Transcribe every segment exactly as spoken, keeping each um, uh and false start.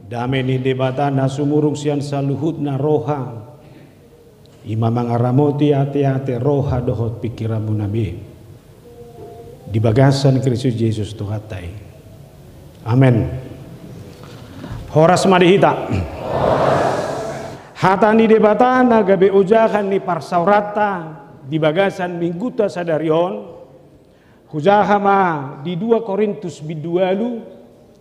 Dame ni Debata na sumurung sian saluhutna roha, i ma mangaramoti ateate, roha dohot pingkiranmuna be di bagasan Kristus Jesus Tuhanta i. Amen. Horas ma di hita. Hata ni Debata na gabe ojahan ni parsaoranta di bagasan minggunta sadari on, hujaha ma di dua Korintus bindu ualu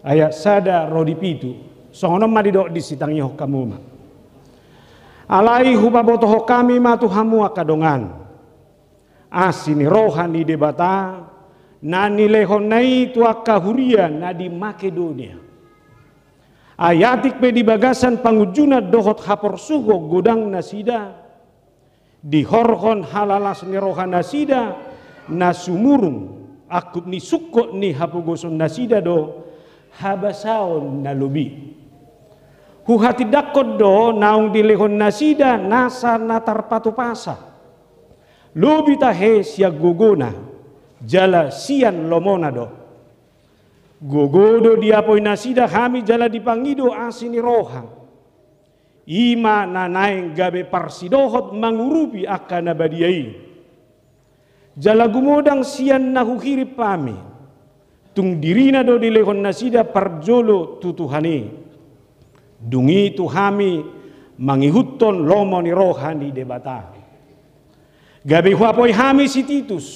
ayat sada ro di pitu. Songon on ma didok, disitangihon hamu ma. Alai hupabotohon hami ma tu hamu angka dongan, asi ni roha ni Debata na nilehonna i tu angka huria na di Makedonia. Ai atik pe di bagasan pangunjunan dohot haporsuhon godang nasida, dihorhon halalas ni roha nasida na sumurung, angkup ni sungkot ni hapogoson nasida do habasaon na lobi. Huhatindangkon do naung dilehon nasida nasa na tarpatupasa, lobi tahe sian gogona jala sian lomona do. Gogo do diapoi nasida hami jala dipangido asi ni roha, i ma na naeng gabe parsidohot mangurupi angka na badia i. Jala gumodang sian na huhirim hami, tung dirina do dilehon nasida parjolo tu Tuhan i. Dung i tu hami mangihuthon lomo ni roha ni Debata. Gabe huapoi hami si Titus,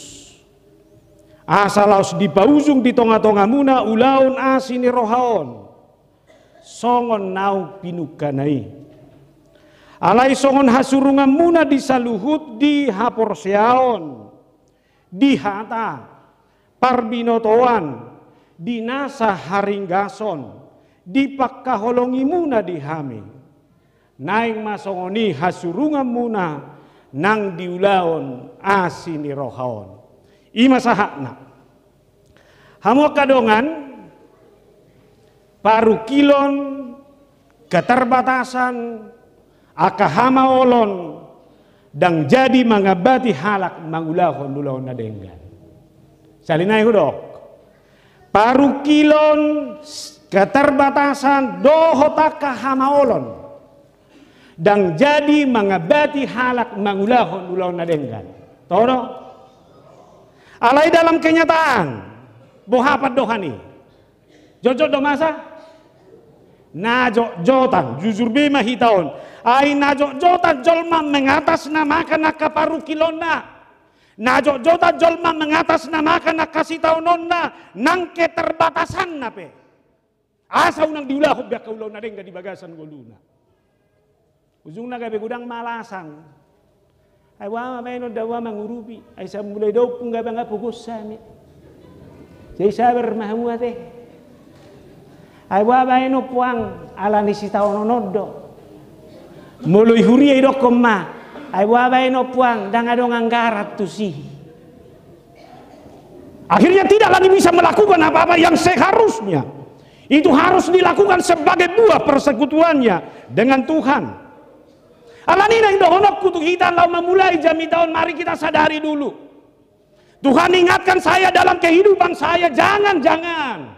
asa laos dipaujung di tongatongamuna ulaon asi ni roha on, songon naung pinungkana i. Alai songon hasurunganmuna di saluhut di haporseaon, di hata, parbinotoan, di nasa haringgason, di pangkaholongimuna di hami, naeng ma songon i hasurunganmuna nang di ulaon asi ni roha on. I ma sahatna. Hamu angka dongan, parungkilon, keterbatasan, angka hamaolon, ndang jadi mangambati halak mangulahon ulaon na denggan. Sahali nai hudok. Parungkilon, keterbatasan, dohot angka hamaolon, ndang jadi mangambati halak mangulahon ulaon na denggan. Toho do? Alai dalam kenyataan, boha pandohan i? Jotjot do masa? Na jotjotan, jujur be ma hita on. Ai na jotjotan jolma mengatasnamakan angka parungkilonna. Na jotjotan jolma mengatasnamakan angka sitaononna, nang keterbatasanna pe. Asa unang diulahon be angka ulaon na denggan di bagasan ngoluna. Ujungna gabe godang ma alasan. Ai boha ma baenon, ndada mangurupi. Ai sian mulai da ompung gabe nga pogos hami. Jadi sabar ma hamu ate. Ai boha baenon puang, ala ni sitaonon on do. Molo i huria idokkon ma. Ai boha baenon puang, ndang adong anggaran tusi. Akhirnya tidak lagi bisa melakukan apa-apa yang seharusnya itu harus dilakukan sebagai buah persekutuannya dengan Tuhan. Alani i naeng dohononku tu hita laho mamulai jamita on, mari kita sadari dulu. Tuhan, ingatkan saya dalam kehidupan saya, jangan-jangan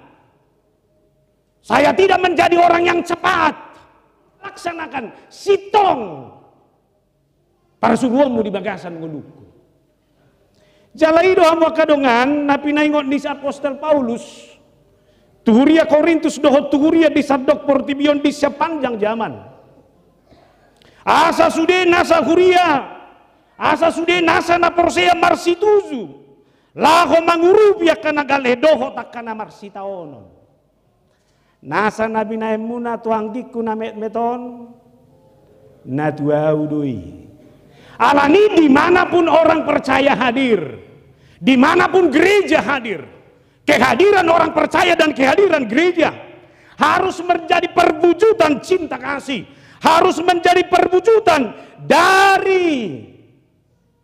saya tidak menjadi orang yang cepat. Laksanakan, sintong parsuruonmu di bagasan ngolungku. Jala i do hamu angka dongan, na pinaingot ni si apostel Paulus tu huria Korintus dohot tu huria di sandok portibi on di sepanjang zaman. Asa sude nasa huria, asa sude nasa na porsea marsituju laho mangurupi angka na gale dohot angka na marsitaonon. Nasa na binaenmuna tu anggingku na metmet on, na tu ahu do i. Alani dimanapun orang percaya hadir, dimanapun gereja hadir, kehadiran orang percaya dan kehadiran gereja harus menjadi perwujudan cinta kasih, harus menjadi perwujudan dari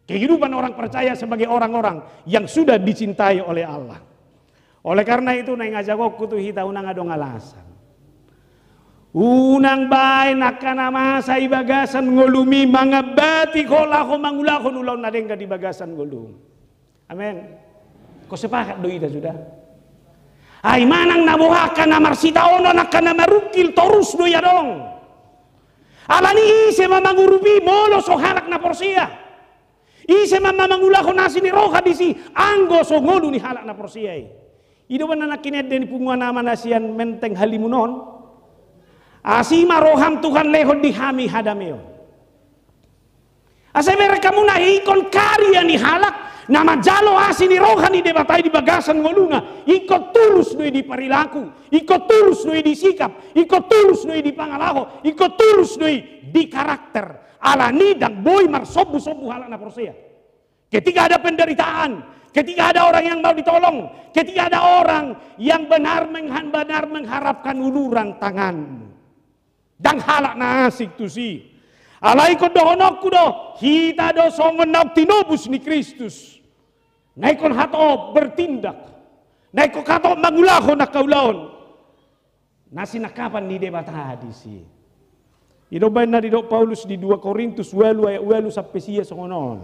kehidupan orang percaya sebagai orang-orang yang sudah dicintai oleh Allah. Oleh karena itu, naeng ajakonku tu hita, unang adong alasan. Unang baen angka na masa i bagasan ngolumi mangambati ho laho mangulahon ulaon na denggan di bagasan ngolum. Amen. Ko sepakat do hita sudah? Ai manang na boha angka na marsitaonon, angka na marungkil, torus do i adong. Alani i ise ma mangurupi molo so halak na porsea? Ise ma mangulahon asi ni roha disi anggo so ngolu ni halak na porsea i? I do umbahen na nangkin ende ni punguan ama na sian Menteng Halimun on. Asi ma roham Tuhan, lehon di hami hadameon. Asa ibereng hamu na ingkon karya ni halak na manjalo asi ni roha ni Debata i di bagasan ngoluna, ingkon tulus do i di perilaku, ingkon tulus do i di sikap, ingkon tulus do i di pangalaho, ingkon tulus do i di karakter. Alani ndang boi marsombusombu halak na porsea. Ketika ada penderitaan, ketika ada orang yang mau ditolong, ketika ada orang yang benar menghan-, benar mengharapkan uluran tanganmu. Ndang halak na asing tusi. Alai ingkon dohononku do, hita do songon naung tinobus ni Kristus. Na ingkon hatop bertindak. Na ingkon hatop mangulahon angka ulaon na sinangkapan ni Debata disi. I do umbahen na didok Paulus di dua Korintus ualu ayat ualu sampe sia songon on.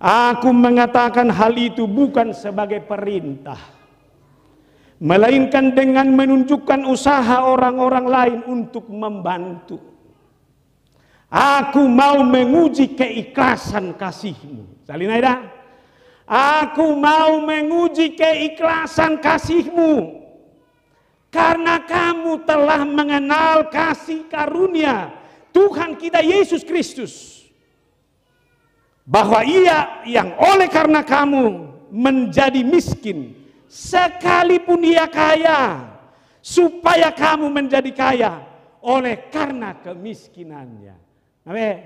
Aku mengatakan hal itu bukan sebagai perintah, melainkan dengan menunjukkan usaha orang-orang lain untuk membantu. Aku mau menguji keikhlasan kasihmu. Sahali nai da. Aku mau menguji keikhlasan kasihmu. Karena kamu telah mengenal kasih karunia Tuhan kita Yesus Kristus, bahwa Ia yang oleh karena kamu menjadi miskin, sekalipun Ia kaya, supaya kamu menjadi kaya oleh karena kemiskinannya. Amin.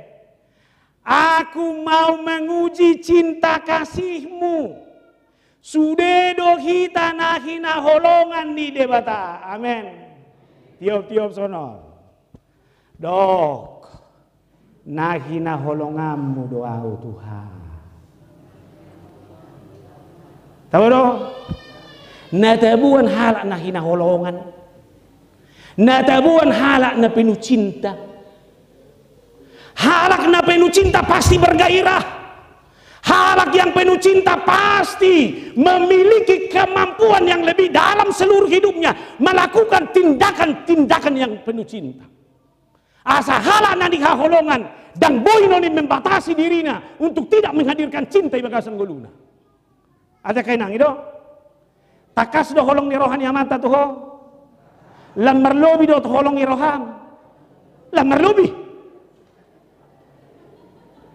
Aku mau menguji cinta kasihmu. Sude do hita na hinaholongan ni Debata. Amin. Tiop-tiop songon on. Dok, na hinaholonganmu do ahu, Tuhan. Tabo do? Na taboan halak na hinaholongan. Na taboan halak na penuh cinta. Halak na penuh cinta pasti bergairah. Halak yang penuh cinta pasti memiliki kemampuan yang lebih dalam seluruh hidupnya melakukan tindakan-tindakan yang penuh cinta. Asa halak na hinaholongan, ndang boi noni membatasi dirina untuk tidak menghadirkan cinta di bagasan ngoluna. Ate, inang, i do. Tangkas do holong ni roha ni Amanta tu ho? Lam marlobi do tu holong ni roham? Lam marlobi.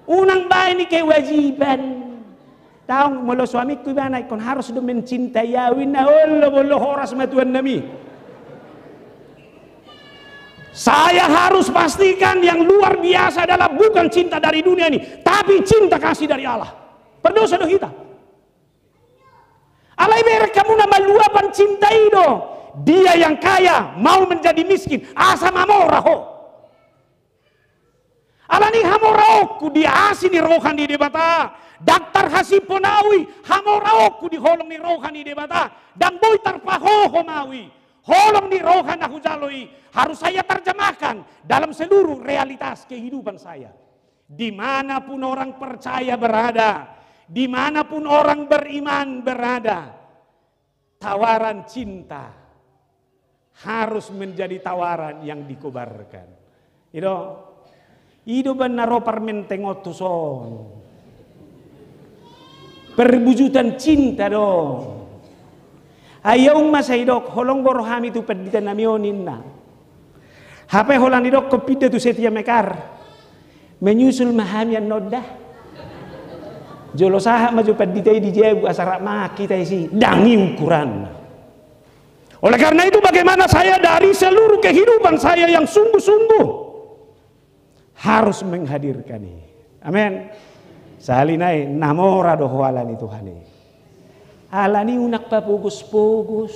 Unang baen i kewajiban. Tahu, molo suamingku ibana ingkon harus do mencintai ahu, inna, olo, olo, horas ma tuan nami. Saya harus pastikan yang luar biasa adalah bukan cinta dari dunia ini, tapi cinta kasih dari Allah. Pardosa do hita. Alai bereng hamu na maluapan cinta i do. Dia yang kaya mau menjadi miskin, asa mamora ho. Alani hamoraonku di asi ni roha ni Debata, ndang tarhasiphon ahu i, hamoraonku di holong ni roha ni Debata, ndang boi tarpahohom ahu i. Holong ni roha na hujalo i harus saya terjemahkan dalam seluruh realitas kehidupan saya. Di mana pun orang percaya berada, di mana pun orang beriman berada, tawaran cinta harus menjadi tawaran yang dikobarkan. I do, i do umbahen na ro parmenteng on tuson. Perwujudan cinta do. Ai aung ma sai didok, holong do rohami tu pandita nami on, ninna. Hape holan didokkon pinda tu Setia Mekar, menyusul ma hami annon da. Jolo sahat ma jo pandita i di jabu, asa rap mangan hita disi. Ndang i ukuranna. Oleh karena itu, bagaimana saya dari seluruh kehidupan saya yang sungguh-sungguh harus menghadirkan i. Amin. Sahali nai, na mora do ho alani Tuhan i. Alani unang papogospogos.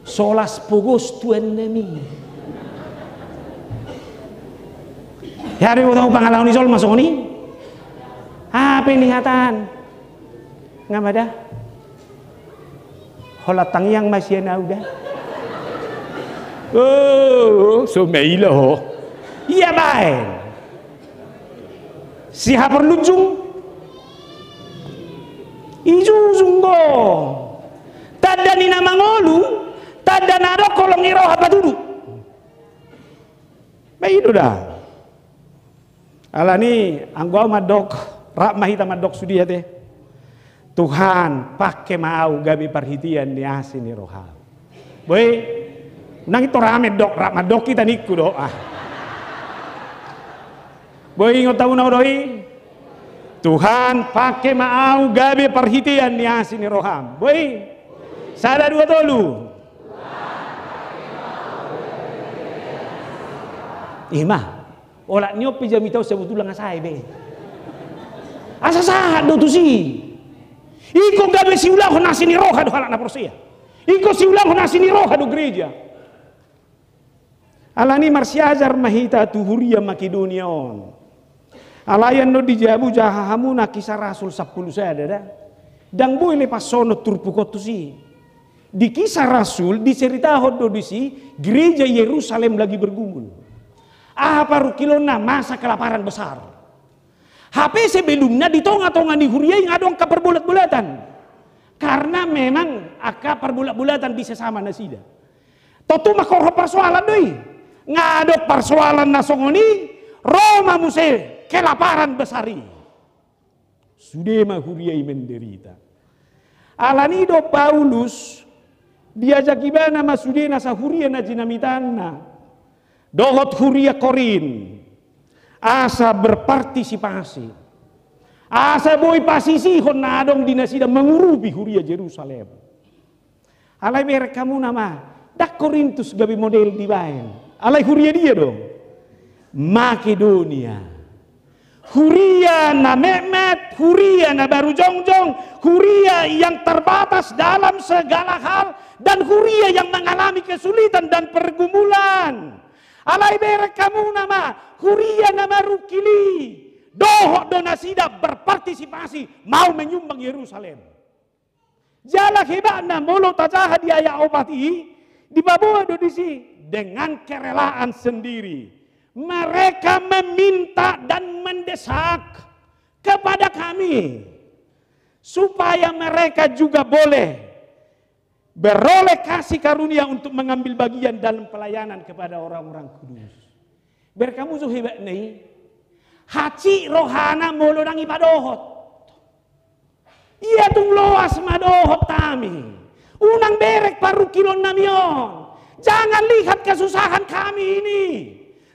So las pogos tuan nami. Ya, di botau pangalaho ni jolma songon i. Hape ni hatan. Nga ma da. Holan tangiang ma sian ahu da. Oh, so maila ho. Ia baen. Sihaporlunjung. Ijujung do. Tanda ni na mangolu, tanda na adong holong ni roha patudu. Ba i do da. Alani, anggo au mandok, rap ma hita mandok sude ate. Tuhan, pangke ma au gabe parhitean ni asi ni roham. Boi, unang ito rame dok, rap mandok hita ningku do. Ah. Boi, ingot au na do i. Tuhan, pangke ma au gabe parhitean ni asi ni roham. Boi. Sada, dua, tolu. Ima. Olat ni on pe jamita on sebetulna nga sae be. Asa sahat do tusi. Ingkon gabe siulahon asi ni roha do halak na porsea. Ingkon siulahon asi ni roha do gereja. Alani marsiajar ma hita tu huria Makedonia on. Alai annon di jabu jaha hamu na Kisah Rasul sampulu sada da. Ndang boi lepashon turpuk on tusi. Di Kisah Rasul diceritahon do disi gereja Yerusalem lagi bergumul. Aha parungkilonna? Masa kelaparan besar. Hape sebelumna di tonga-tonga ni huria i nga adong angka parbolat-bolatan. Karena memang angka parbolat-bolatan di sesama nasida. Tontu mangkorhon parsoalan do i. Nga adong parsoalan na songon i, ro ma muse kelaparan besar i. Sude ma huria i menderita. Alani do Paulus, diajak ibana ma sude nasa huria na jinamitanna dohot huria Korint, asa berpartisipasi, asa boi pasisihon na adong di nasida mangurupi huria Jerusalem. Alai bereng hamuna ma, ndang Korintus gabe model dibaen. Alai huria dia do? Makedonia. Huria na metmet, huria na baru jongjong, huria yang terbatas dalam segala hal, dan huria yang mengalami kesulitan dan pergumulan. Alai bereng hamuna ma, huria na marungkil i, dohot do nasida berpartisipasi, mau menyumbang Yerusalem. Jala hebatna molo tajaha di ayat opat i, dipaboa do disi, dengan kerelaan sendiri. Mereka meminta dan mendesak kepada kami, supaya mereka juga boleh beroleh kasih karunia untuk mengambil bagian dalam pelayanan kepada orang-orang kudus. Bereng hamu jo hebatna i. Hansit rohana molo ndang ipadohot. Ia tung loas ma dohot hami. Unang bereng parungkilonnami on. Jangan lihat kesusahan kami ini.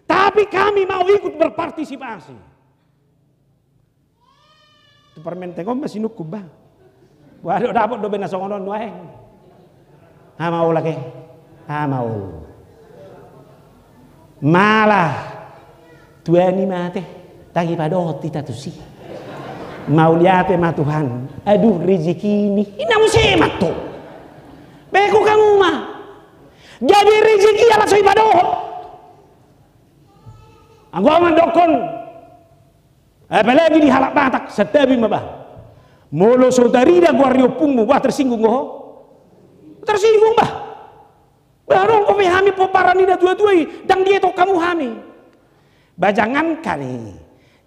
Tapi kami mau ikut berpartisipasi. Tu parmenteng on ma sinungkun bah. Waduh, dapot do be na songon on nuaeng. Hamaol ake. Hamaol. Malah tuani mate. Tagi padohot hita tusi. Mauliate ma Tuhan. Aduh, rezeki ni. Inna muse ma tu. Beko kamu ma. Jadi rezeki ala so ipadohot. Anggo au mandokkon. Apalagi di halak Batak, santabi ma bah. Molo so tarida goar ni ompungmu, bah, tersinggung ho. Tersinggung bah. Bah, adong dope hami pomparan ni natua-tua i, ndang dietong hamu hami. Bah, jangankan i,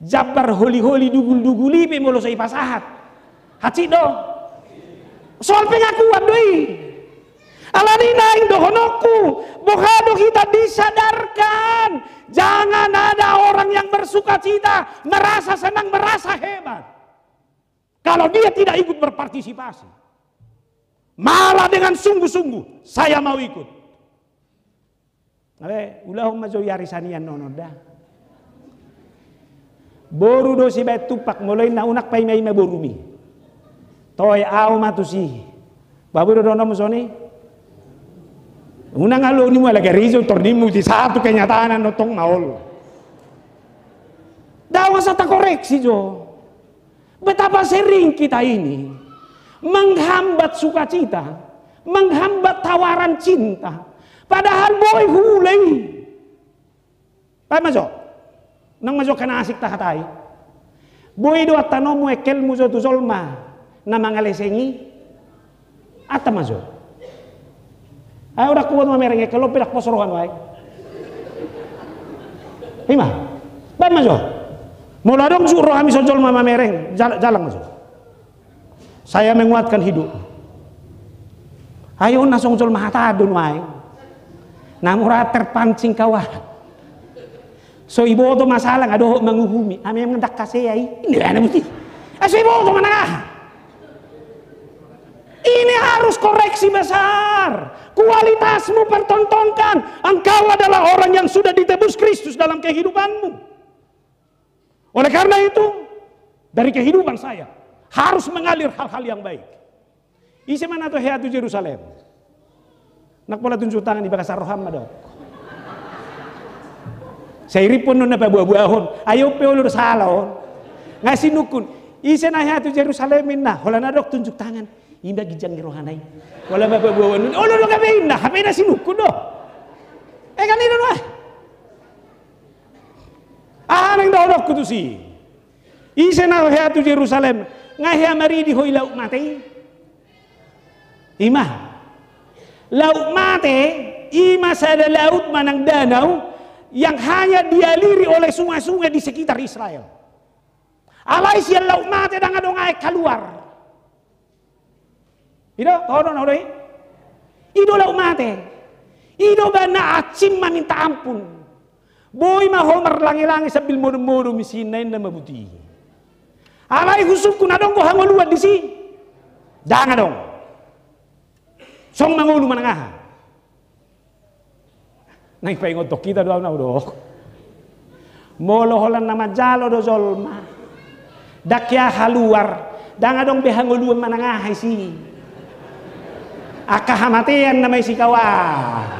jambar holi-holi dugul-dugul i pe molo so ipasahat. Hansit do. Soal pengakuan do i. Alani naeng dohononku, boha do hita disadarkan. Jangan ada orang yang bersukacita, merasa senang, merasa hebat. Kalau dia tidak ikut berpartisipasi. Malah dengan sungguh-sungguh, saya mau ikut. Abe, ulahon ma jo i ari sanian nonon da. Boru do sibaen tumpak, molo inna unang paima-ima borumi. Toe au ma tusi. Babu do donom soni. Unang alo nimu ala garijo tor nimu di satu kenyataan no tong maol. Dawa sa takoreksi jo. Betapa sering kita ini menghambat sukacita, menghambat tawaran cinta. Padahal boi huula i. Baen ma jo. Nang ma jo kana asik tahatai. Boi do antanomu engkelmu jo tu jolma na mangaleseng i. Ata ma jo. Ai oda kuat mamereng engkel on pe ndang pos roha nuaeng. Ima. Baen ma jo. Molo adong jut rohami so jolma mamereng, jal-, jalang ma jo. Saya menguatkan hidup. Ai on na songon jolma hata do nuaeng. Na mura terpancing kawan. So iboto masalah nga dohot manguhumi. Ame mendakasea i. Ini ana musti. Ah, so iboto manang aha. Ini harus koreksi besar. Kualitasmu pertontonkan. Engkau adalah orang yang sudah ditebus Kristus dalam kehidupanmu. Oleh karena itu, dari kehidupan saya harus mengalir hal-hal yang baik. Ise ma na tu hea tu Jerusalem. Nang pola tunjuk tangan di bagasan roham ma dok. Sai rimpun non na pabuabuahon. Ayo pe olo do sala on. Nga sinungkun. Ise na hea tu Jerusalem inna. Holan na dok tunjuk tangan. Ima ginjang ni rohana i. Holan ma pabuabuahon. Olo do gabe inna. Hape na sinungkun do. Eh kan i do nuaeng. Aha nang dohononku tusi. Ise na hea tu Jerusalem, nga hea maridi ho i Laut Mate i. Ima. Laut Mate, ima sada laut manang danau yang hanya dialiri oleh sungai-sungai di sekitar Israel. Alai sian Laut Mate ndang adong aek kaluar. I do, toho do na ho do i. I do Laut Mate. I do bahenna ansim maminta ampun. Boi ma ho marlangelange sambil modom-modom i si inna-inna ma buti. Alai husungkun adong do hangoluan disi. Ndang adong. Song mangolu manang aha. Naeng paingothon hita do au na hudok. Molo holan na manjalo do jolma. Ndang hea haluar. Ndang adong be hangoluan manang aha isi. Angka hamatean nama isi kawan.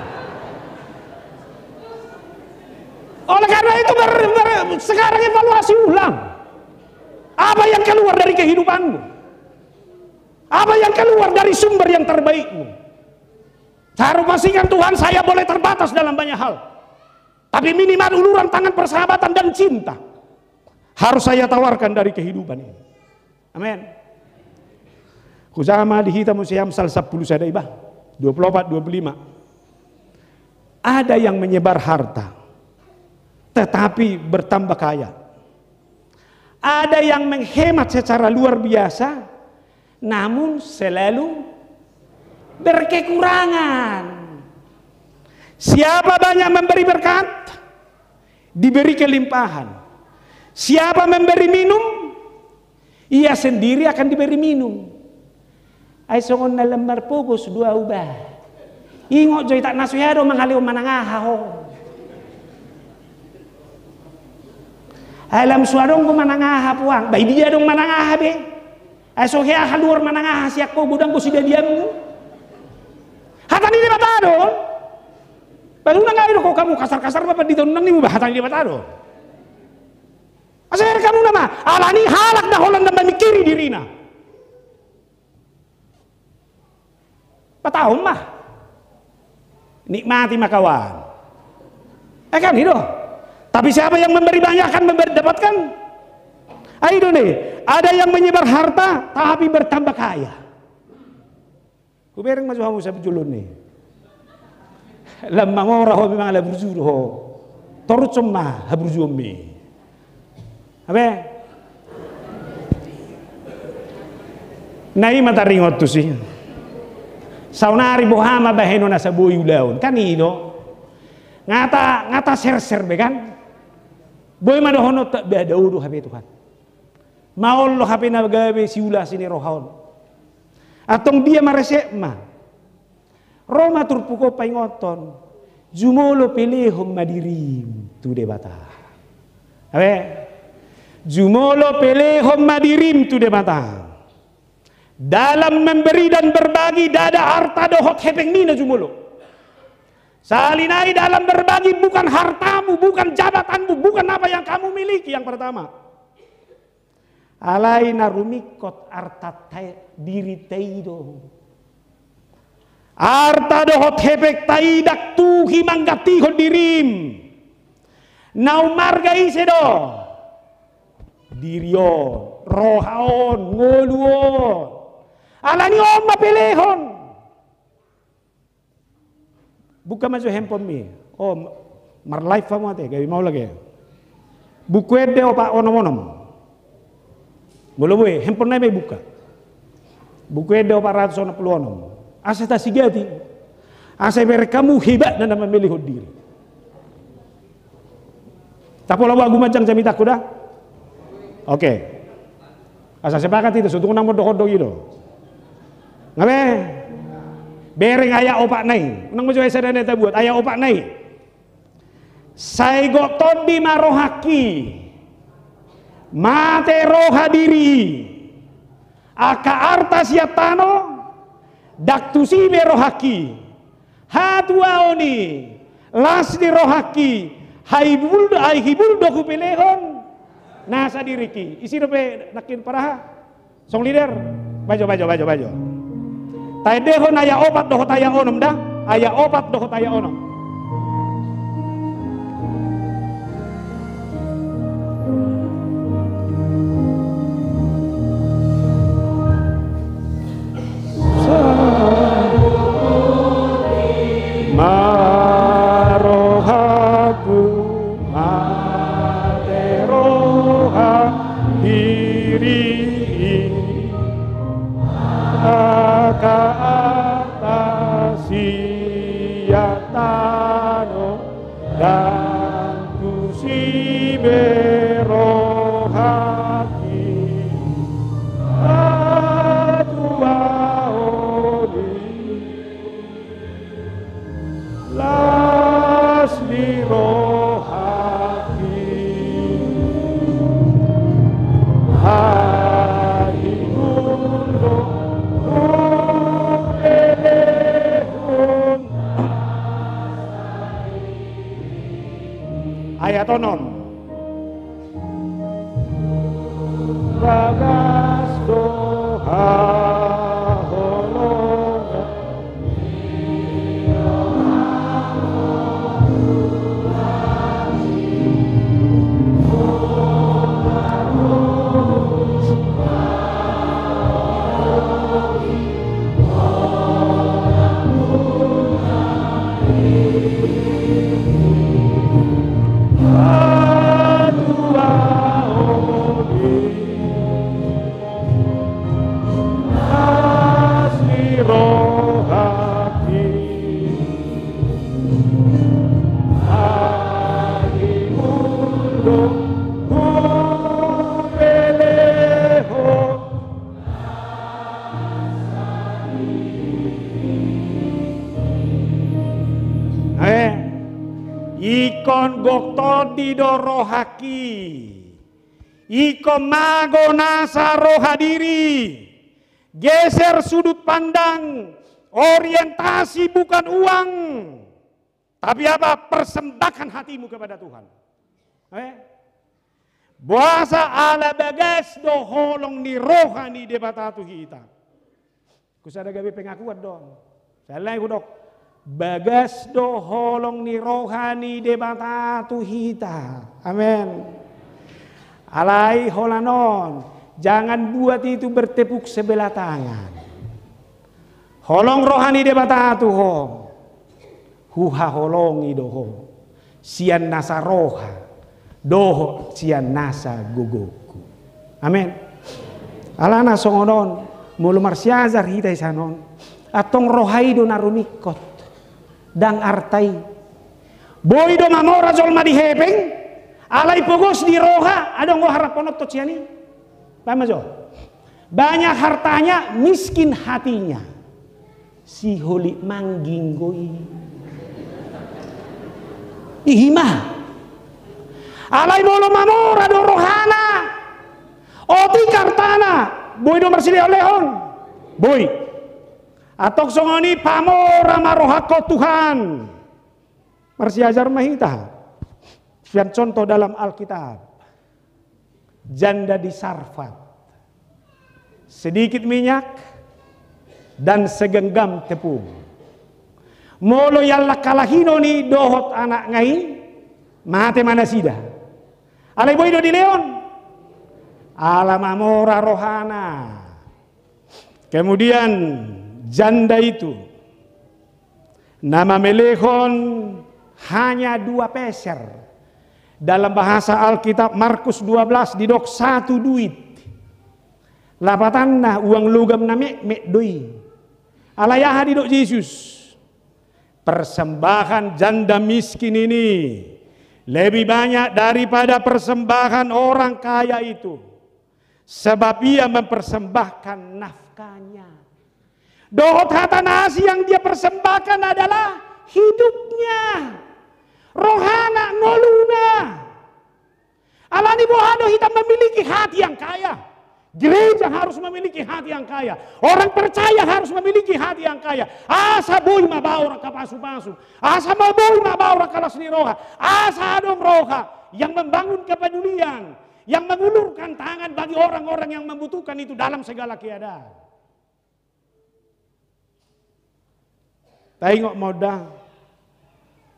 Oleh karena itu ber, ber, sekarang evaluasi ulang. Apa yang keluar dari kehidupanmu? Apa yang keluar dari sumber yang terbaikmu? Taruh pasingan Tuhan, saya boleh terbatas dalam banyak hal. Tapi minimal uluran tangan persahabatan dan cinta harus saya tawarkan dari kehidupan ini. Amin. Hujama di hita muse Amsal sampulu sada iba, dua puluh opat, dua puluh lima. Ada yang menyebar harta, tetapi bertambah kaya. Ada yang menghemat secara luar biasa, namun selalu berkekurangan. Siapa banyak memberi berkat, diberi kelimpahan. Siapa memberi minum, ia sendiri akan diberi minum. Ai songon na lam marpogos do au ba. Ingot jo i, tak na so hea do mangalehon manang aha ho. Ai lam so adong do manang aha puang. Ba i dia adong manang aha be. Ai so hea haluar manang aha sian ho, godang do sidadianmu. Hata ni Debata do. Ba unang ai do ho hamu kasar-kasar ma pandita, unang ninmu ba hata ni Debata do. Asa heran hamu nama, alani halak na holan na mamingkiri dirina. Patahon ma. Nikmati ma kawan. Eh kan i do. Tapi siapa yang memberi banyak akan memberi, dapatkan. Ai do ne, ada yang menyebar harta tapi bertambah kaya. Hubereng ma jo hamu sabujulon ni. Lam mamora ho memang ala burju do ho. Toruson ma haburjuonmi. Abe. Na i ma taringot tusi. Saonari boha ma bahenon asa boi ulaon. Kan i do. Nga ta, nga ta serser be kan. Boi ma dohononta ba dao do hape Tuhan. Maol do hape na gabe siula asi ni roha on. Antong dia ma resepma. Ro ma turpuk on paingothon. Jumolo pelehon ma dirim tu Debata. Abe. Jumolo pelehon ma dirim tu Debata. Dalam memberi dan berbagi, ndada arta dohot hepengmi na jumolo. Sahali nai dalam berbagi bukan hartamu, bukan jabatanmu, bukan apa yang kamu miliki yang pertama. Alai na rumingkot arta ta, dirinta i do. Arta dohot hepengta i ndang tuhi manggantihon dirim. Na ummarga ise do? Diri on, roha on, ngolu on. Alani on ma pelehon. Buka ma jo handphonemi. O, marlive hamu ate, gabe maol ate. Buku ende opat onom onom. Molo boi, handphone nai ma ibuka. Buku ende opat ratus onom pulu onom. Asa tasigati. Asa ibereng hamu hebatna na mamelehon diri. Tapola boha, gumanjang jamitangku da? Oke. Asa sepakat hita, so tung unang mondok-ondok i do. Nga be? Bereng ayat opat na i. Unang ma jo ayat sada na i tabuat, ayat opat na i. Sai gok tondi ma rohangki, mate roha diri i. Angka arta sian tano, ndang tusi be rohangki. Hatuaon i, las ni rohangki, ai hibul do, ai hibul do hupelehon nasa diringki. Isi dope nangkin paraha. Song leader. Bajo, bajo, bajo, bajo. Taendehon ayat opat dohot ayat onom da. Ayat opat dohot ayat onom. Ma rohangku, mate roha diri i. Angka arta sian tano, ndang tusi be rohangki. Hatuaon i, las ni rohangki. Ai hibul do hupelehon. Ayat onom. Bagas do haholongan. Hatuaon i, las ni rohangki. Ai hibul do hupelehon. Eh, ingkon gok tondi do rohangki. Ingkon mago nasa roha diri. Geser sudut pandang, orientasi bukan uang. Tapi apa? Persembahkan hatimu kepada Tuhan. Eh? Boasa? Ala bagas do holong ni roha ni Debata tu hita. Husada gabe pengakuan do on. Sai alai hudok, bagas do holong ni roha ni Debata tu hita. Amen. Alai holan on, jangan buat itu bertepuk sebelah tangan. Holong roha ni Debata tu ho, huhaholongi do ho sian nasa roha dohot sian nasa gogongku. Amen. Alana songon on, molo marsiajar hita sian on, antong roha i do na rumingkot, ndang arta i. Boi do mamora jolma di hepeng, alai pogos di roha adong do harapononta sian i. Paham ma jo? Banyak hartanya, miskin hatinya. Siholit mangging do i. I ma. Alai molo mamora do rohana, otik artana, boi do marsilehonlehon? Boi. Antong songon i, pamora ma rohangkon Tuhan. Marsiajar ma hita sian contoh dalam Alkitab. Janda di Sarfat. Sedikit minyak dan segenggam tepung. Molo iallang halahinon i dohot anakna i, mate ma nasida. Alai boi do dilehon? Ala mamora rohana. Kemudian janda itu na mamelehon hanya dua peser. Dalam bahasa Alkitab Markus dua belas didok satu duit. Lapatanna uang logam na metmet do i. Alai aha didok Jesus? Persembahan janda miskin ini lebih banyak daripada persembahan orang kaya itu, sebab ia mempersembahkan nafkahnya. Dohot hata na asing yang dia persembahkan adalah hidupnya, rohana, ngoluna. Alani boha do hita memiliki hati yang kaya? Gereja harus memiliki hati yang kaya. Orang percaya harus memiliki hati yang kaya. Asa boi ma baor angka pasu-pasu. Asa ma boi ma baor angka las ni roha. Asa adong roha yang membangun kepedulian, yang mengulurkan tangan bagi orang-orang yang membutuhkan itu dalam segala keadaan. Taingot ma on da,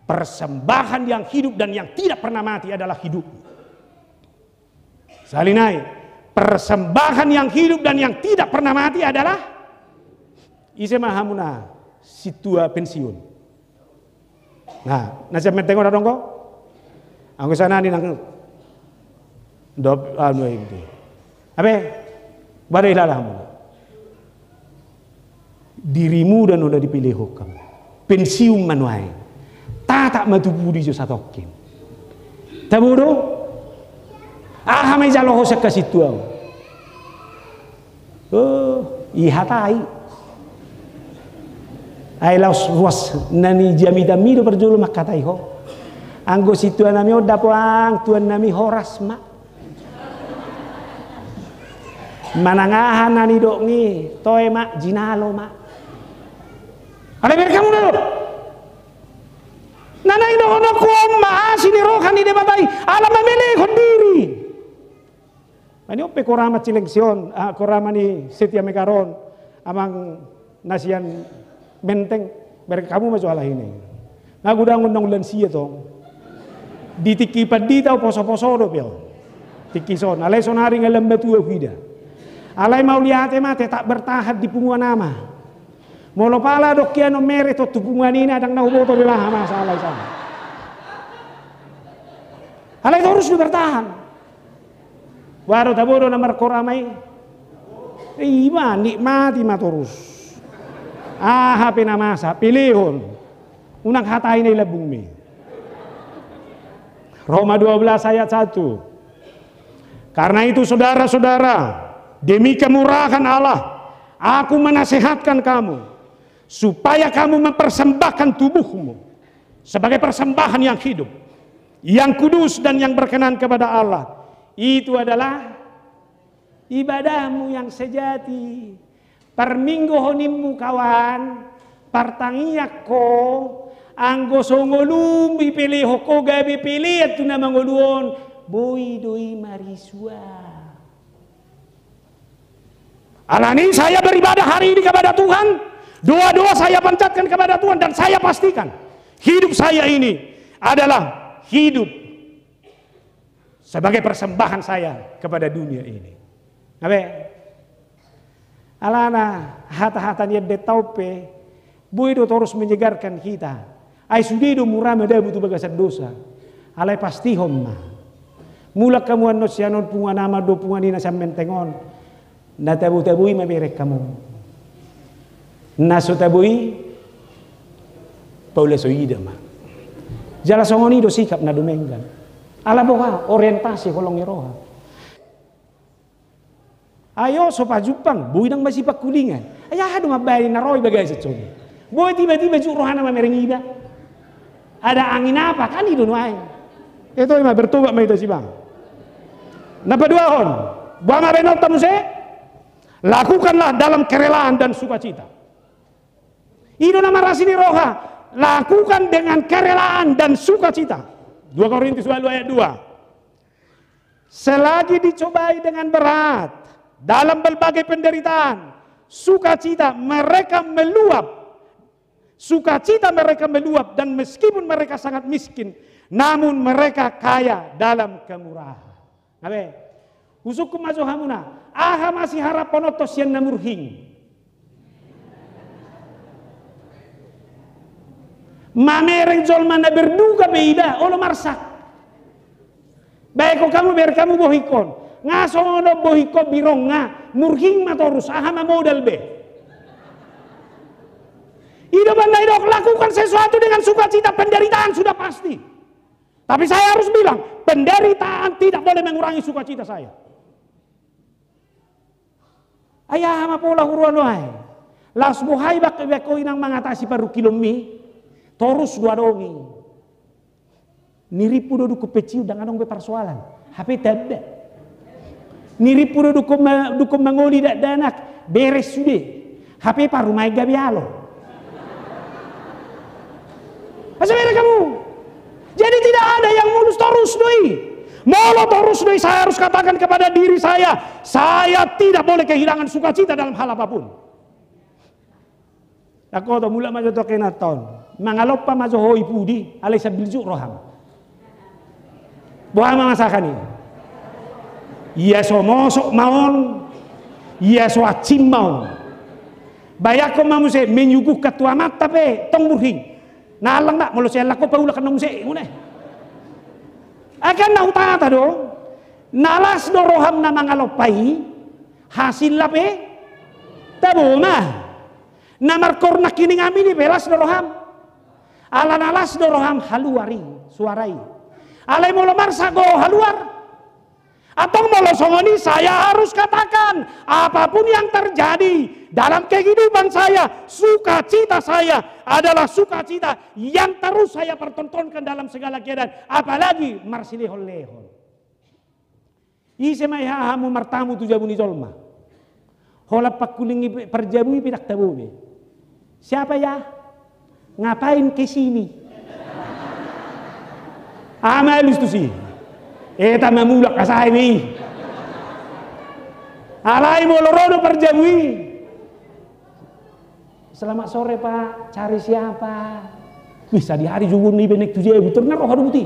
persembahan yang hidup dan yang tidak pernah mati adalah hidupmu. Sahali nai, persembahan yang hidup dan yang tidak pernah mati adalah, ise ma hamu na sintua pensiun? Nah, na sian Menteng on adong do? Anggo sana ni nang dop anu inti. Ape? Badai lalamu. Dirimu da na dipilihon hamu. Pensiun ma nuaeng. Tatap ma tu pudi jo satongkin. Tabo do? Aha ma ijalo ho sian hasintuaon? Oh, ihatai. Ai laos ruas na ni jamitanmi do parjolo manghatai ho. Anggo sintua nami on da poang, tuan nami horas ma. Manang aha na nidokmi, toe ma, jinalo ma. Alai bereng hamu do. Na naeng dohononku on ma asi ni roha ni Debata i, ala mamelehon diri. Ani on pe korama Cilengsi on, ah, korama ni Setia Mekar on, amang na sian Menteng, bereng hamu ma jo ala hini. Nga godang on naung lansia tong. Di tingki pandita on poso-poso dope on. Tingki son, alai sonari nga lam matua huida. Alai mauliate ma tetap bertahan di punguan ama. Molo pala adong hian on mere tong tu punguan i na ndang na huboto be aha masalah i sana. Alai torus do bertahan. Boha do, tabo do na markorama i? Ima nikmati ma torus. Aha pe na masa, pilihon. Unang hatai na i lambungmi. Roma dua belas ayat satu. Karena itu, saudara-saudara, demi kemurahan Allah, aku menasehatkan kamu supaya kamu mempersembahkan tubuhmu sebagai persembahan yang hidup, yang kudus, dan yang berkenan kepada Allah. Itu adalah ibadahmu yang sejati. Parminggohononmu, kawan, partangiang ho, anggo so ngolum dipelehon ho gabe pelean tu na mangolu on, boi do i marisua. Alani saya beribadah hari ini kepada Tuhan, doa-doa saya panjatkan kepada Tuhan, dan saya pastikan hidup saya ini adalah hidup sebagai persembahan saya kepada dunia ini. Ape? Alana hata-hata ni endenta on pe boi do torus menyegarkan hita. Ai sude do mura madabu tu bagasan dosa. Alai pastihon ma. Mulak hamu annon sian on, punguan ama do punguan i na sian Menteng on. Na tabo-tabo i ma bereng hamu. Na so tabo i paula so ida ma. Jala songon i do sikap na dumenggan. Ala boha, orientasi holong ni roha. Ayo so pajumpang, boi nang masipangkulingan. Ai aha do mambahen na ro i bagasan songon i? Boi tiba-tiba jut rohana mamereng iba. Ada angin apa kan i do nuaeng. Ito i ma, bertobat ma hita sibang. Na paduahon, boha ma bahenonta muse? Lakukanlah dalam kerelaan dan sukacita. I do na marasi ni roha, lakukan dengan kerelaan dan sukacita. Dua Korintus walu ayat dua. Selagi dicobai dengan berat dalam berbagai penderitaan, sukacita mereka meluap. Sukacita mereka meluap, dan meskipun mereka sangat miskin, namun mereka kaya dalam kemurahan. Ape? Husungkun ma jo hamuna, aha ma siharaphononta sian na murhing? Mamereng jolma na berduka pe iba, olo marsak. Baen hamu, bereng hamu bohingkon. Nga songon on bohingkon birong nga, murhing ma torus, aha ma modal be? I do umbahen na didok, lakukan sesuatu dengan sukacita, penderitaan sudah pasti. Tapi saya harus bilang, penderitaan tidak boleh mengurangi sukacita saya. Ai aha ma pola huroha nuaeng? Laos boha i bak-, bako inang mangatasi parungkilonmi? Torus do adong i. Nirimpu do dungkon pensiun, ndang adong be parsoalan. Hape tanda. Nirimpu do dungkon ma-, dungkon mangoli dakdanak, beres sude. Hape parumaen gabe alo. Asa bere hamu. Jadi tidak ada yang mulus, torus do i. Molo torus do i, saya harus katakan kepada diri saya, saya tidak boleh kehilangan sukacita dalam hal apapun. Dako to, mulak ma jo tu angka inanta on. Mangalompa ma jo ho i pudi, alai sambil juk roham. Boha ma masakan i? Ia so mosok ma on, ia so ansim ma on. Bayangkon ma muse, menyuguhkan tu amanta pe tong burhing. Na allang ma, molo sai allang ho paulak annon muse, ngune. Ai kan na hutata do, na las do roham na mangalompa i, hasilna pe tabo ma. Na markornak hiningam i pe las do roham. Ala na las do roham haluar i, suara i. Alai molo marsak ho haluar. Antong molo songon i, saya harus katakan, apapun yang terjadi dalam kehidupan saya, sukacita saya adalah sukacita yang terus saya pertontonkan dalam segala keadaan, apalagi marsilehon-lehon. Ise ma i hamu martamu tu jabu ni jolma? Holan pangkuling i pe, parjabu i pe ndang tabo be. Siapa ya? Ngapain ke sini? Aha ma alus tusi? Eta ma mulak, asa ai be i. Alai molo ro do parjabu i. Selamat sore, Pak. Cari siapa? Wih, sadihari jo on iba naeng tu jabu, tor nga roha do buti.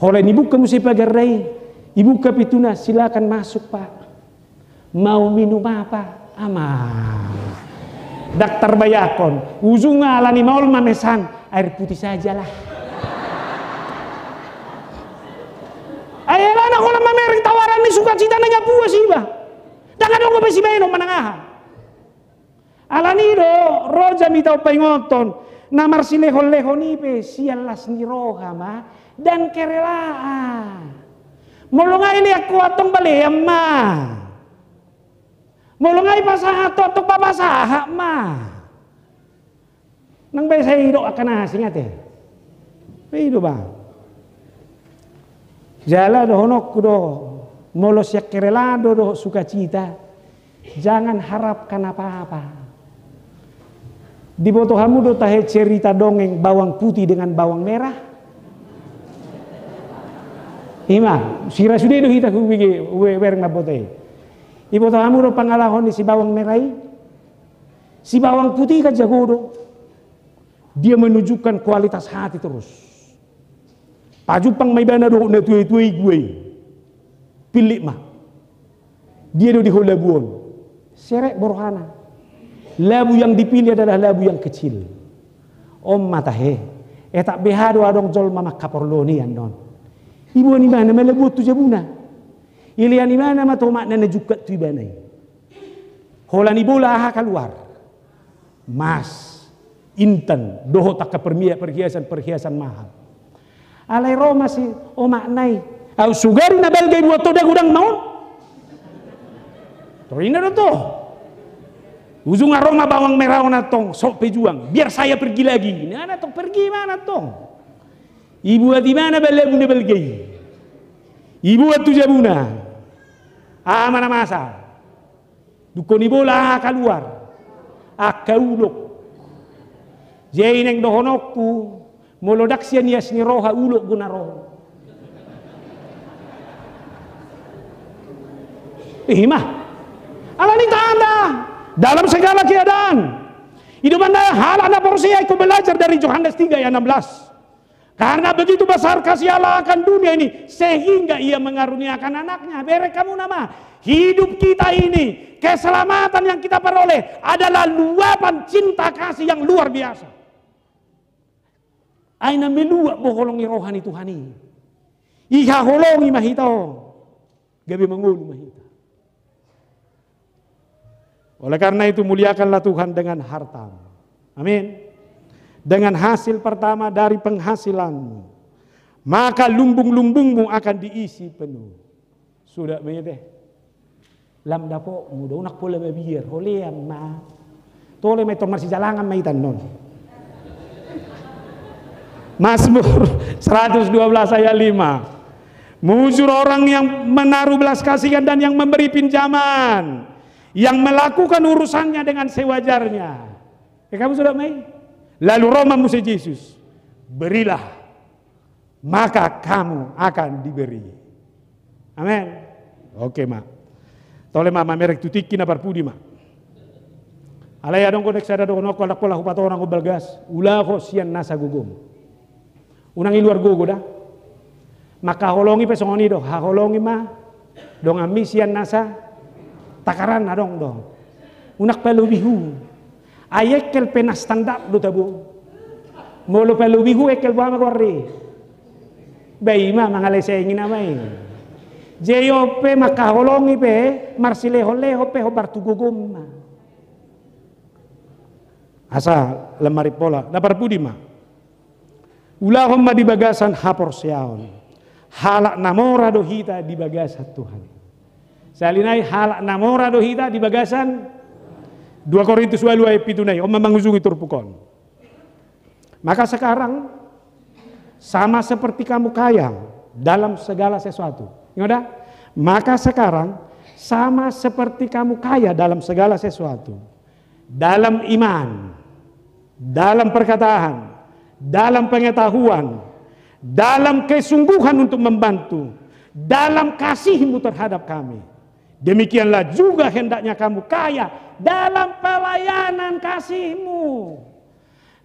Holan ibuka muse pagar i, ibuka pintuna, silakan masuk, Pak. Mau minum apa? Ama. Ndang tarbayangkon, ujungna ala ni maol ma mesan, air putih sajalah. Ai alana holan mamereng tawaran ni sukacita na nga puas iba. Ndang adong be sibaenon manang aha. Alani do, ro jamita on paingothon, na marsilehon-lehon i pe sian las ni roha ma, dan kerelaan. Molo nga ilean ho antong balean ma. Molo nga ipasahat ho antong papasahat ma. Nang be sai didok angka na asing ate. Pe i do ba. Jala dohononku do, molo sian kerelaan do dohot sukacita, jangan harapkan apa-apa. Diboto hamu do tahe cerita dongeng bawang putih dengan bawang merah? Ima, sira sude do hita hubege, we-, wereng mamboto i. Diboto hamu do pangalaho ni si bawang merah i? Si bawang putih kan jago do. Dia menunjukkan kualitas hati terus. Pajumpang ma ibana dohot na tua-tua i gua i. Pillit ma. Dia do di ho labu on? Serep bo rohana. Labu yang dipilih adalah labu yang kecil. On ma tahe. Etak beha do adong jolma mangkaporluhon i annon. Iboan ibana ma labu on tu jabuna. Ilean ibana ma tu omakna na jungkat tu ibana i. Holan ibola aha kaluar? Mas, intan, dohot angka permia-, perhiasan-perhiasan mahal. Alai ro ma si omakna i. Au sugari na balga ibuat ho da godang ma on. Torina do to. Ujungna ro ma bawang merah on antong, sok pejuang. Biar saya pergi lagi. Ninna antong, pergi ma antong. Ibuat ibana ma labu na balga i. Ibuat tu jabuna. Aha ma na masa? Dungkon ibola aha kaluar? Angka ulok. Jadi naeng dohononku, molo ndang sian ias ni roha, ulok do na ro. Ima. Alani tanda dalam segala keadaan. I do umbahen na halak na porsea ingkon belajar dari Yohanes tiga ayat enam belas. Karena begitu besar kasih Allah akan dunia ini, sehingga Ia mengaruniakan Anaknya. Bereng hamu nama, hidup kita ini, keselamatan yang kita peroleh adalah luapan cinta kasih yang luar biasa. Ai na meluap do holong ni roha ni Tuhan i. Ihaholongi ma hita on. Gabe mangolu ma hita. Oleh karena itu, muliakanlah Tuhan dengan hartamu. Amin. Dengan hasil pertama dari penghasilanmu, maka lumbung-lumbungmu akan diisi penuh. Sudah, mete. Lam dapotmu do, unang pola mabiar, holean ma. Tole ma i, tor marsijalangan ma hita annon. Mazmur seratus dua belas ayat lima. Mujur orang yang menaruh belas kasihan dan yang memberi pinjaman, yang melakukan urusannya dengan sewajarnya. Ya, kamu sudah mai? Lalu ro ma muse Jesus, berilah, maka kamu akan diberi. Amin. Oke ma. Tole ma, mamereng tu tingki na parpudi ma. Alai adong do sada dohononku, ndang pola hupatorang on balgas, ulaho sian nasa gogom. Unang i luar gogo da. Mangkaholongi pe songon i do, haholongi ma donganmi sian nasa takaran, adong do. Unang palobi hu. Ai engkel pe na standar do tabo. Molo palobi hu engkel, boha ma goarna i? Ba i ma mangalesengi nama i. Jadi on pe mangkaholongi pe, marsilehon-lehon pe hombar tu gogom ma. Asa lam marimpola, na parpudi ma. Ulahon ma di bagasan haporseaon. Halak na mora do hita di bagasan Tuhan. Sahali nai halak na mora do hita di bagasan. Dua Korintus ualu ayat pitu nai, on ma mangujungi turpuk on. Maka sekarang sama seperti kamu kaya dalam segala sesuatu. Ingat dah? Maka sekarang sama seperti kamu kaya dalam segala sesuatu. Dalam iman, dalam perkataan, dalam pengetahuan, dalam kesungguhan untuk membantu, dalam kasihmu terhadap kami. Demikianlah juga hendaknya kamu kaya dalam pelayanan kasihmu.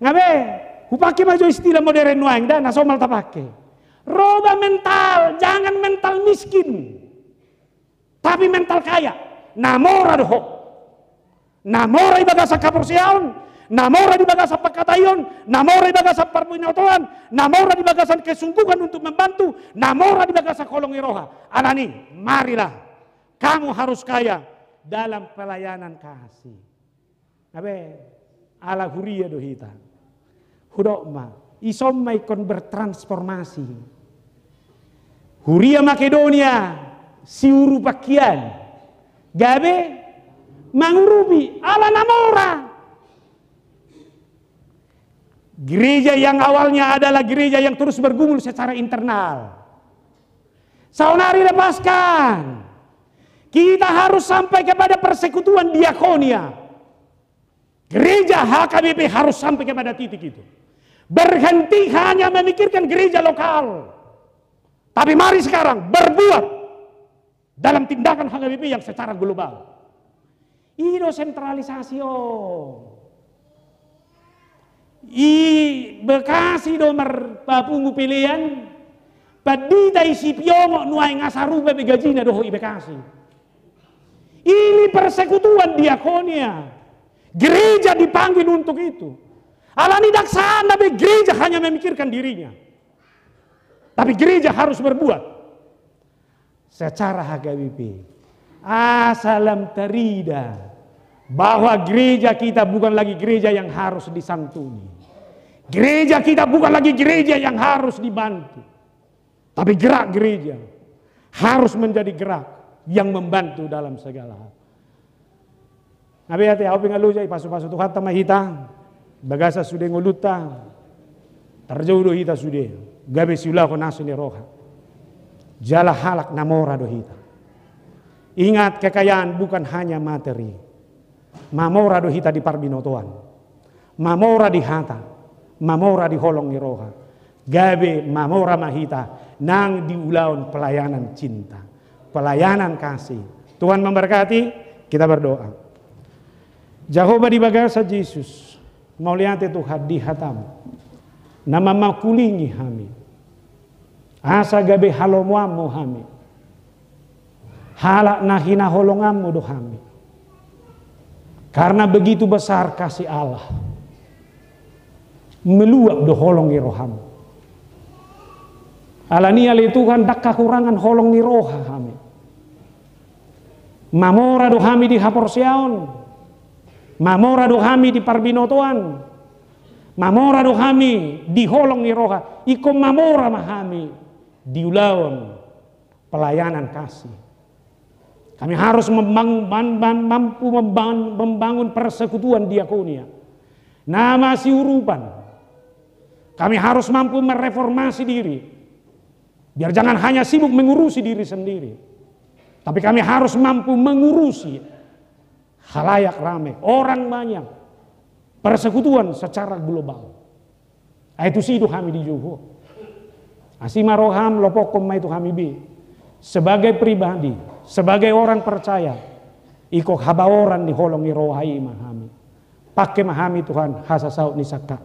Nga be, hupake ma jo istilah modern nuaeng da, na somal tapake. Roba mental, jangan mental miskin. Tapi mental kaya, na mora do ho. Na mora di bagasan haporseaon, na mora di bagasan pangkataion, na mora di bagasan parbinotoan, na mora di bagasan kesungguhan untuk membantu, na mora di bagasan holong ni roha. Alani, marilah, kamu harus kaya dalam pelayanan kasih. Nga be, ala huria do hita. Hudok ma, ison ma ingkon bertransformasi. Huria Makedonia, siurupan hian, gabe mangurupi, ala na mora. Gereja yang awalnya adalah gereja yang terus bergumul secara internal. Saonari lepaskan. Kita harus sampai kepada persekutuan diakonia. Gereja H K B P harus sampai kepada titik itu. Berhenti hanya memikirkan gereja lokal. Tapi mari sekarang berbuat dalam tindakan H K B P yang secara global. I do sentralisasi on. I Bekasi do marpapungu pelean, pandita i Sipiongo nuaeng asa ruba be gajina dohot i Bekasi. Ini persekutuan diakonia. Gereja dipanggil untuk itu. Alani ndang saatna be gereja hanya memikirkan dirinya. Tapi gereja harus berbuat secara H K B P. Asa lam tarida bahwa gereja kita bukan lagi gereja yang harus disantuni. Gereja kita bukan lagi gereja yang harus dibantu. Tapi gerak gereja harus menjadi gerak yang membantu dalam segala hal. Nga be, ate, ahu pe nga loja i, pasupasu Tuhanta ma hita. Bagasan sude ngolunta, tarjou do hita sude gabe siulahon asi ni roha. Jala halak na mora do hita. Ingat, kekayaan bukan hanya materi. Mamora do hita di parbinotoan, mamora di hata, mamora di holong ni roha. Gabe mamora ma hita nang di ulaon pelayanan cinta, pelayanan kasih. Tuhan memberkati, kita berdoa. Jahowa, di bagasan Jesus, mauliate Tuhan di hatamu na mamangkulingi hami, asa gabe halomoanmu hami, halak na hinaholonganmu do hami. Karena begitu besar kasih Allah, meluap do holong ni rohamu. Alani i ale Tuhan, ndang kahurangan holong ni roha hami. Mamora do hami di haporseaon, mamora do hami di parbinotoan, Mamora do hami di holong ni roha, ingkon mamora ma hami di ulaon pelayanan kasih. Kami harus membangun, man- man- mampu membangun, membangun persekutuan diakonia na masiurupan. Kami harus mampu mereformasi diri. Biar jangan hanya sibuk mengurusi diri sendiri, tapi kami harus mampu mengurusi halayak rame, orang banyak, persekutuan secara global. Ai tusi do hami dijou Ho. Asi ma roham, lopokkon ma i tu hami be. Sebagai pribadi, sebagai orang percaya, ingkon habaoran ni holong ni roha i ma hami. Pangke ma hami Tuhan, hasasaut ni sangkap.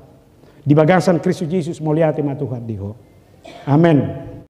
Di bagasan Kristus Jesus, mauliate ma Tuhan di Ho. Amen.